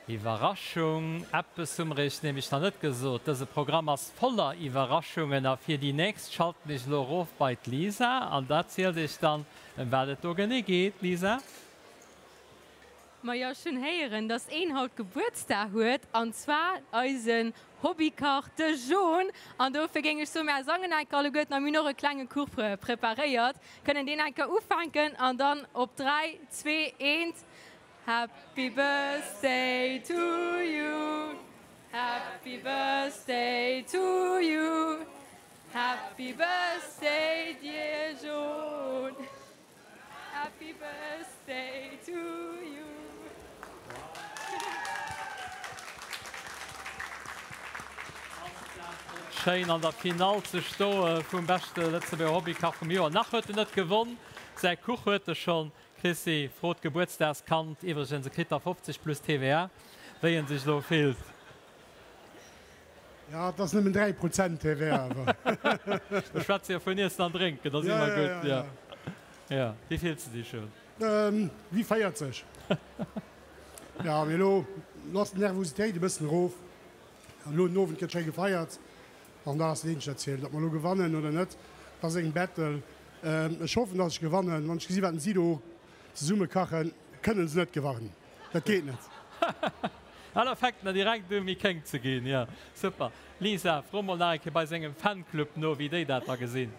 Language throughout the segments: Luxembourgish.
Iwwerraschung, Eppes hu mer iech nämlech nach net gesot, Dëse Programm ass voller Iwwerraschungen a fir déi nächst schalten ech elo erof bei d'Lisa an dat zielt iech dann ëm wat et do genee geet. Lisa? Majo, ech hunn héieren, dass een haut Gebuertsdag huet, an zwar eisen Hobbykach, de John. An dofir géing ech soen, mär sangen enker alleguerten a mir hunn och e klenge Kuch preparéiert, kënnen deen enker ufänken an dann op 3, 2, 1. Happy birthday to you Happy birthday to you Happy birthday dear John Happy birthday to you. Schéin an der Finall ze stoe vum beschte Lëtzebuerger Hobbykach vum Joer. Nach huet en net gewonn, säi Kuch huet e schonn. Chrissy, frot d'Gebuertsdagskand, iwwregens e kritt der 50 plus TVA, wéi en sech elo fillt. Jo, et ass nëmmen 3 Prozent TVA awer. Ech schwätze jo vun Iessen an Drénken, da si mer gutt. Jo, jo. Wéi fills de dech, Jules? Wéi 40. Jo, mee elo ass d'Nervositéit e bëssen erof. An elo den Owend gëtt schéi gefeiert. An dat ass dat eenzegt, wat zielt. Ob mer elo gewannen oder net, dat ass eng Battle. Ech hoffen, dass ech gewannen. Wann ech gesi wat si do zesumme kachen, kënnen se net gewannen. Dat geet net. Ah, da fänkt en direkt u méi kéng ze ginn. Jo, super. Lisa, fro mol nach eng Kéier bei sengem Fanclub no, wéi déi dat da gesinn.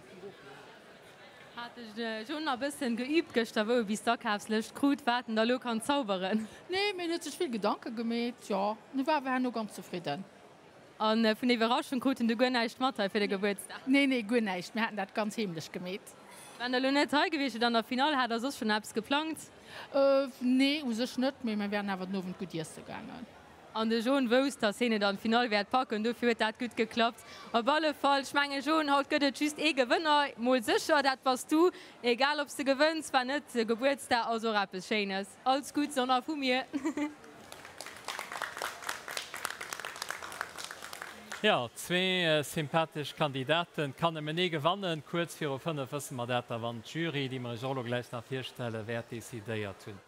Hat de John nach bëssen geübt gëschter, wou e bis d'Akafslëscht krut, wat en da lo kann zauberen? Nee, mee en huet sech vill Gedanke gemeet, jo, en war awer herno ganz zefridden. A vun der Iwwerraschung krut en du guer näischt mat hei fir de Gebuertsdag? Nee, nee, guer näischt. Mir haten dat ganz heemlech gemeet. Wann der elo net hei gewiescht wiert an der Finall, hat der soss schonn eppes geplangt? Nee, u sech net, mee mir wären awer den Owend gutt iesse gaangen. An de John wousst, dass heen et an d'Finall wäert packen, dofir huet dat gutt geklappt. Op alle Fall, ech mengen John, haut gëtt et just ee Gewënner, mol sécher, dat bass du. Egal ob s de gewënns, war net, Gebuertsdag ass och eppes Schéines. Alles Gutts och nach vu mir. Jo, zwee sympathesch Kandidaten, kann nëmmen ee gewannen. Kuerz viru 5 wësse mer dat da, wann d'Jury, déi mer iech och elo gläich nach virstelle wäert, decidéiert hunn.